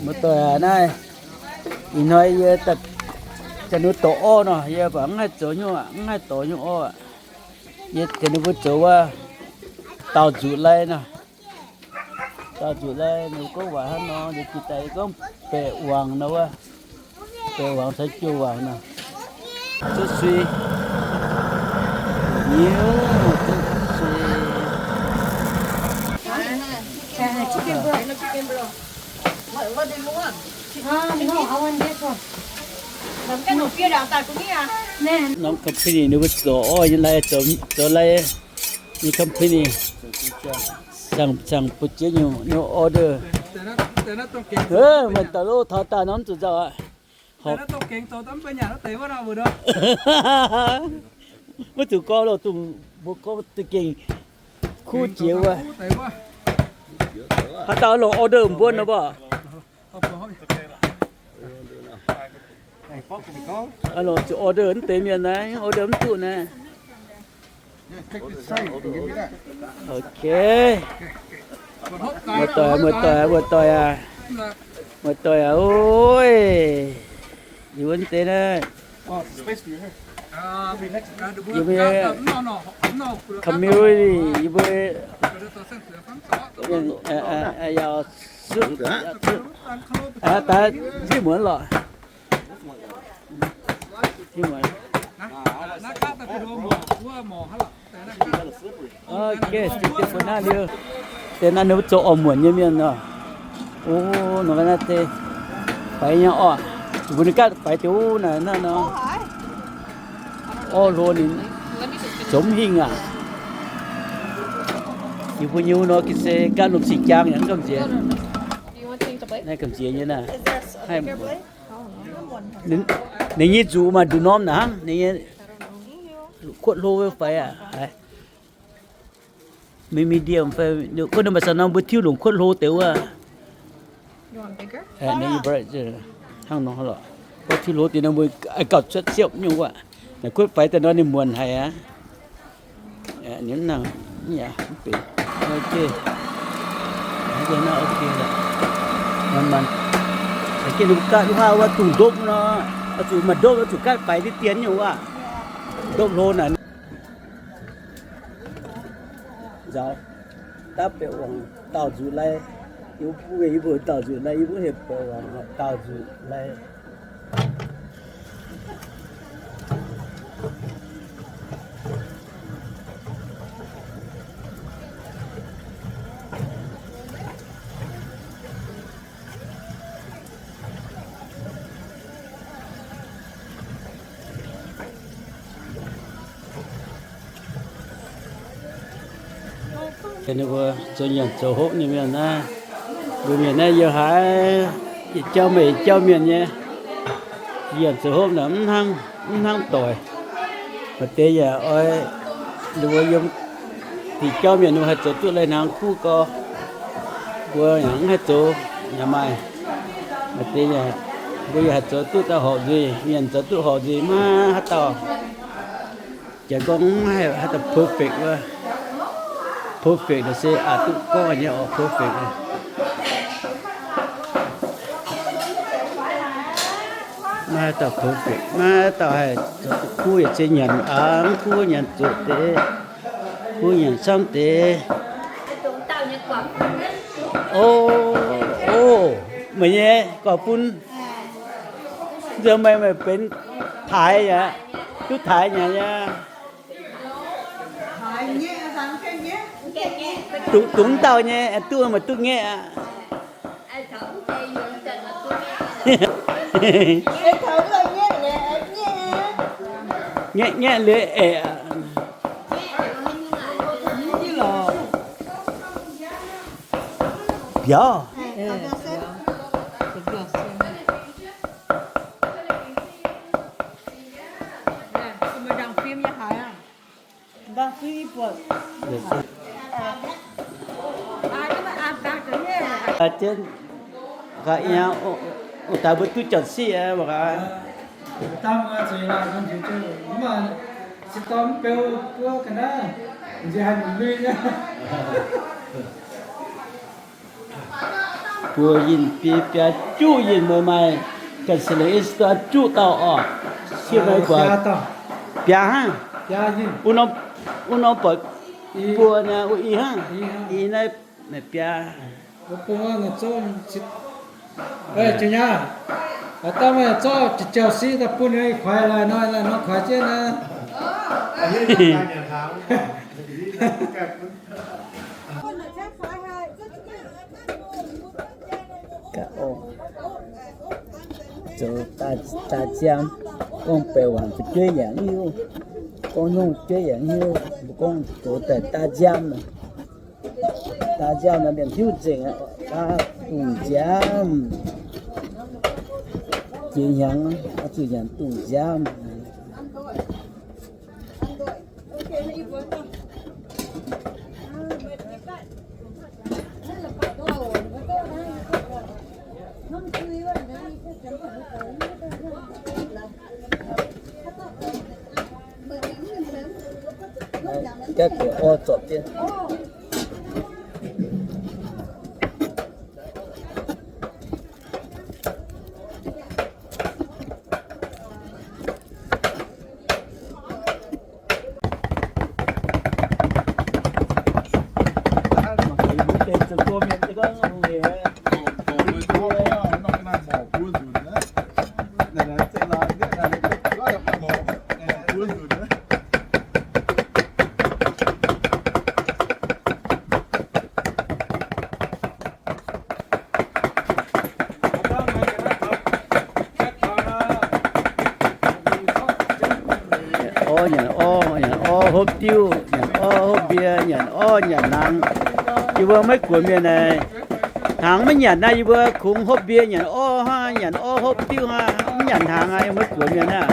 Muoz-doic aac, naaiv ih hnoi yie jangx ninh mbuo dorc orv nor, yie baac mv haih zoux nyungc aqv, mv haih dorc nyungc orv aqv. Yie jangx ninh mbuo zoux wuov daauh nzuqc lai nor. Daauh nzuqc lai ninh mbuo gorngv waac hnangv nor, ninh jiex daaih gorngv baeqc wangc nor wuov. Baeqc wangc caux jouh wangc nor. Cuotv sui. Nyiuv cuotv sui. Norm company ninh mbuo zoux orv nyei lai, zoux, zoux lai, nyei company. Zaangc, zaangc butv jiex nyungc, nyungc order. Meih dauh lo taux daaih nor mv zuqc nzauh aqv. Mv zuqc gorngv loh, dongh mbuo gorngv za'gengh kuv jiex wuov. Haaix dauh longc order mbuo nor mbuo. Longc zuqc order mv deix mienh naaiv, order mv duqv naaiv. Ok. Muoz-doic, muoz-doic, muoz-doic aac. Muoz-doic aac, oi. Yie mbuo mv deix naaiv, yie mbuo community, yie mbuo yaac zuqc, daaih hiuv muonz lorqc. Hiuv muonz. Ok, deix naaiv ninh mbuo zoux orv muonc nyei mienh nor. O, nor naaiv deix faix nyei orv. Mbuo ninh gaatv faix deix wuov naaic naaiv nor. Orv hlo ninh zoux mv hingh aac. Yie mbuo nyei wuov nor ga'sie gaatv lomh sic jaang yaac mv gamh nziex. Naaiv gamh nziex nyei naaiv. Ninh nyei nzuqc maaih nduqc norm naaic hnangv, ninh nyei longc kuotv hlo faix aac. Medium fai, wuov ninh maaih sanh norm mbuo tiuv longc kuotv hlo deix wuov. Hnangv nor lorqc. Gorngv tiuv hlo deix nor mbuo gauh cuotv siepv nyungc wuov. Naaic kuotv faix daaih nor ninh muonc haic aqv. Ninh mv nangc, mv benx. Ok. Mv baac ninh gaatv wuov dungz ndopv nor, oix zuqc maaih ndopv, oix zuqc gaatv faix diqv dien nyungc wuov. Ndopv hlo naaic. Nzaaux dapv baeqc wangc daauh nzuqc lai. Yie mbuo, yie mbuo daauh nzuqc lai, yie mbuo heuc baeqc wangc daauh nzuqc lai. Ninh mbuo zoux nyanc zoux hopv nyei mienh naaiv, mbuo mienh naaiv yiem haaix, yietc jauv meih yietc jauv mienh nyei. Nyanc zoux hopv naaic mv hnangv, mv hnangv doic. Maaih deix yaac oix, ninh mbuo yiem diuh jauv mienh ninh mbuo haih zoux duqv lai-hnaangx kuv gau. Mbuo yaac mv haih zoux yaac maaih. Maaih deix yaac, mbuo yaac haih zoux duqv daaih horpc nzuih, mienh zoux duqv horpc nzuih maiv haaix dauh. Janx gorngv mv haih haaix dauh perfect wuov. Perfect naaic se aqc duqv gorngv nyei oc, perfect. Maiv haaix dauh perfect, maiv haaix dauh haih zoux duqv kuv yietc cin nyanc aqv, mv kuv nyanc zoqc deix, kuv nyanc camv deix. O, o, meih nyei guaax bun. Nzunc meih, meih benx taaix aqv, duqv taaix nyanc aqv. Dungx, dungx dauh nyei, duqv meih duqv ngaeqv aqv. Ngaeqv, ngaeqv liuz aeqv, biaux. Jienv, ong-taaix mbuo duqv janx siqv aqv mangc gaax. Buoz yinh biaa, biaa juqv yinh meih maaih ganh se lengc i duqv juqv dauh orqc. Sieqv meih buatc biaa hnangv. Wuov norm buatc buo naaiv, wuov i hnangv. I naaiv maaih biaa. Jiex nyaah, haaix dauh maaih zorqv jiex jauv siqv daaih bun ninh kuaix, laaix nor laaix nor kuaix jienv naaiv. Zoux daaih ziangx, gorngv baeqc waanc fu'jueiv yaac mv hiuv, gorngv nyungc jueiv yaac mv hiuv, mbuo gorngv zoux daaih daaih nziaamv. Daaih nziaamv nor mienh hiuv nzengc aqv, daaih dungh nziaamv. Jiex hnyangx oix zuqc nyanc dungh nziaamv. Gapv deix orv zorpc jienv. Orv nyanc orv, nyanc orv hopv diuv, nyanc orv hopv mbie, nyanc orv nyanc hnaangx. Yie mbuo Meiv Guoqv mienh naaic, hnaangx maiv nyanc naaiv, yie mbuo kungx hopv mbie nyanc orv hnangv, nyanc orv hopv diuv hnangv, mv nyanc hnaangx aqv. Yie mbuo Meiv Guoqv mienh naaic,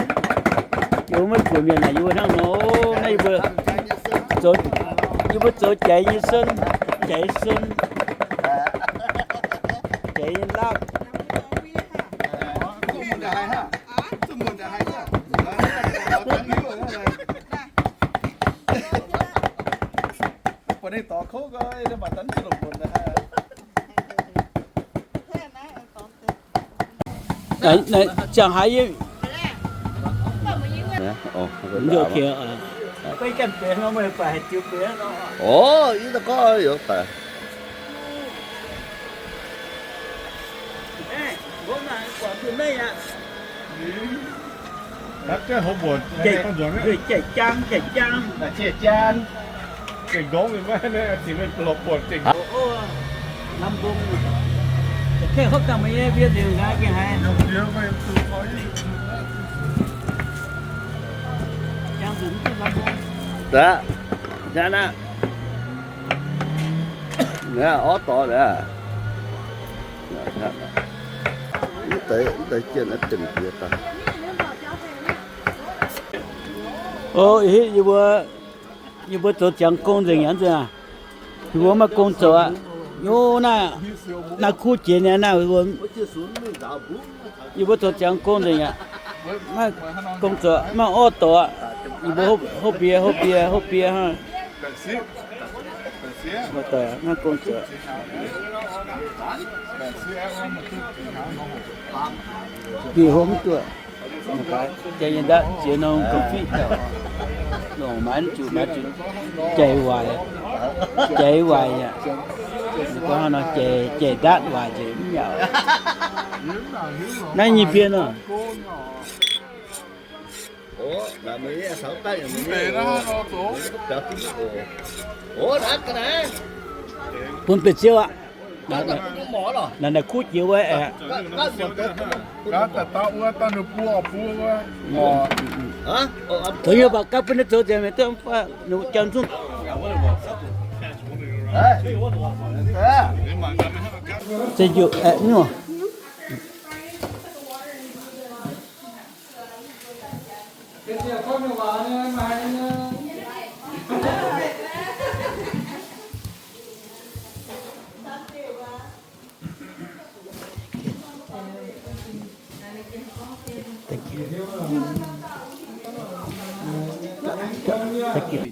yie mbuo Meiv Guoqv mienh naaic, yie mbuo hnangv nor, naaiv yie mbuo zoux, yie mbuo zoux jaiz nyei sun, jaiz sun, jaiz nyei laapv. Ziangh haaix yie, orv, yie daaih gorngv youz daic. Aqv, orv dorh aqv. Mv deix, mv deix jienv naaiv jiem jiex daaih. O, hitv yie mbuo, yie mbuo zoux ziangx gong nzengc aqv nzengc aqv. Yie mbuo maiv gong zoux aqv. Yie naaiv, naaiv kuv jiex nyei naaiv, yie mbuo zoux ziangx gong nzengc aqv. Maiv gong zoux, maiv orv dorc aqv. Yie mbuo hopv mbie, hopv mbie, hopv mbie hnangv. Maiv gong zoux. Bieqc hlo mv duqv. Jai nyei ndatv ziex norm ga'fitv, longc maiv zuqc, maiv zuqc jai waaic, jai waaic aqv. Gorngv nor jai, jai ndatv waaic nzengc mv yaac. Naaiv nyei bienh nor. Bun bieqc ziouv aqv. Naaiv, naaiv kuv jiex wuov aeqv. Zoux nyei baac gapv bun ninh zoux nzengc, mienh duqv mv fai ninh jauv zungv. Za'gengh aeqv, nyungc.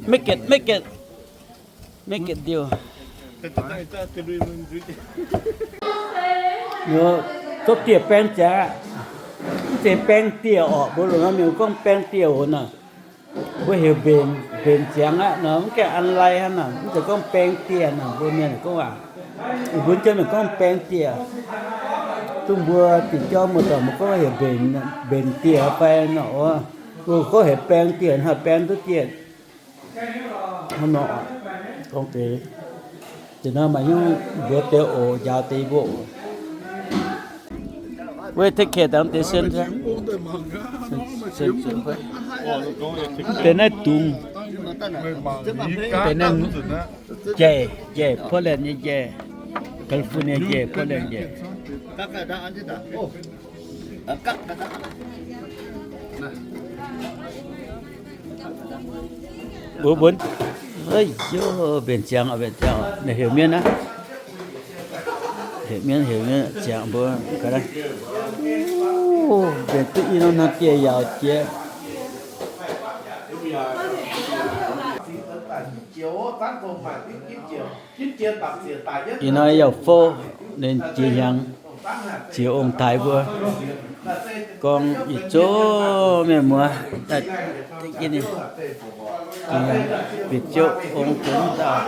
Make it, make it, make it, deal. Zopv dieh baeng ziangx aqv. Mv zeiz baeng dieh orqc, mbuo loz-hnoi mienh gorngv baeng dieh oc nor. Mbuo heuc mbenc, mbenc ziangx aqv nor, mv gaengh an lai hnangv nor, mv zeiz gorngv baeng dieh nor, mbuo mienh gorngv waac, mbuo jien mienh gorngv baeng dieh. Zungv mbuo diuc jauv muoz-doic mbuo gorngv heuc mbenc, mbenc dieh fai nor, mbuo gorngv heuc baeng dieh, hnangv baeng duqv dieh. Hnangv nor, gorngv deix, deix nor maaih hnyouv mbuox deix oc, njaaux deix mbuo oc. Wuov take care dangh deix sen, sen, sen, mv deix naaiv dungz, mv deix naaiv njaih, njaih, Portland nyei njaih, California njaih, Portland njaih. Mbuo mbuonx, ov, mbenc ziangx, mbenc ziangx, naaiv heuc mienv aqv. Heuc mienv, heuc mienv ziangx mbuo ga'naaiv. Mbenc duqv i norm hnangv dieh yaauc jiex. Ih hnoi yaac fouv, ninh jiex hnyangx, jiex ong-taaix mbuo gorngv yietc zungv mienh muoz, bieqc ziouc ong-taaix.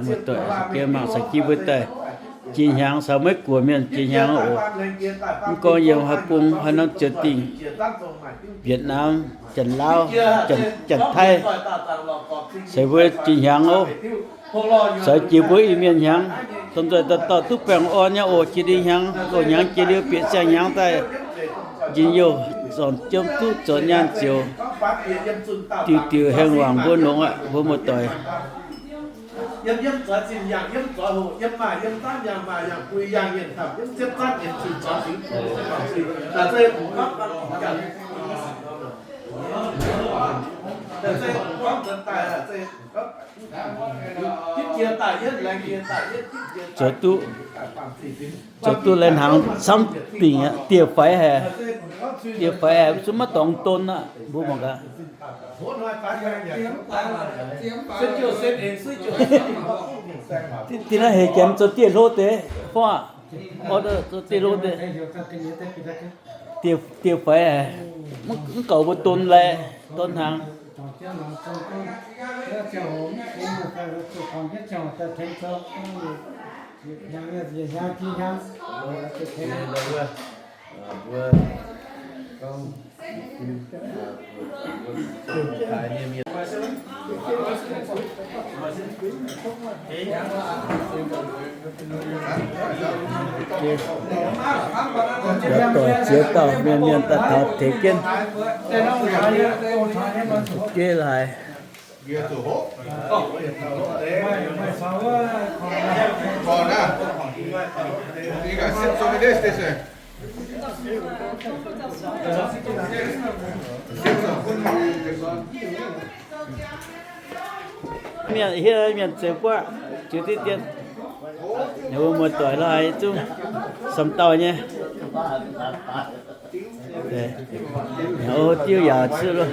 Muoz-doic, jiex mangc sai jienv mbuo daaih jiex hnyangx caux maiv guoqv mienh jiex hnyangx oc. Mv gorngv yiem haaix bung haaix norm ziouc dingh, Việt Nam, Janx-Laauv, Janx-Taiv, se mbuo jiex hnyangx oc. Sai jiex mbuo Iu-Mienh hnyangx, domh nzoih dauh dauh duqv baengh orn nyei oc. Jiex dingh hnyangx, loz-hnyangx jiex liuz bieqc siang-hnyangx daaih, njien-youh zornc jiem duqv zoux nyaanh zioux, diuc diuc heng wangc mbuo longx aqv, mbuo muoz-doic. Zoux duqv, zoux duqv lai hnaangx camv dingc aqv. Dieh faix haic, dieh faix haic, zungv maiv dorngx don aqv, mbuo mangc gaax. Dinh naaiv heuc janx zoux dieh hlo deix, fov aqv. Zoux dieh hlo deix. Dieh, dieh faix haic, mv, mv gaux mbuo don lai, don hnaangx. Yaac doic ziex dauh mienh, mienh daaih taux tengx jienv. Geh laaix. Mienh hieh mienh zeix buaqv, ziux diqv dien. Ninh mbuo muoz-doic lorh haiz zungv samx dauh nyei. Diuv yaac civ loh.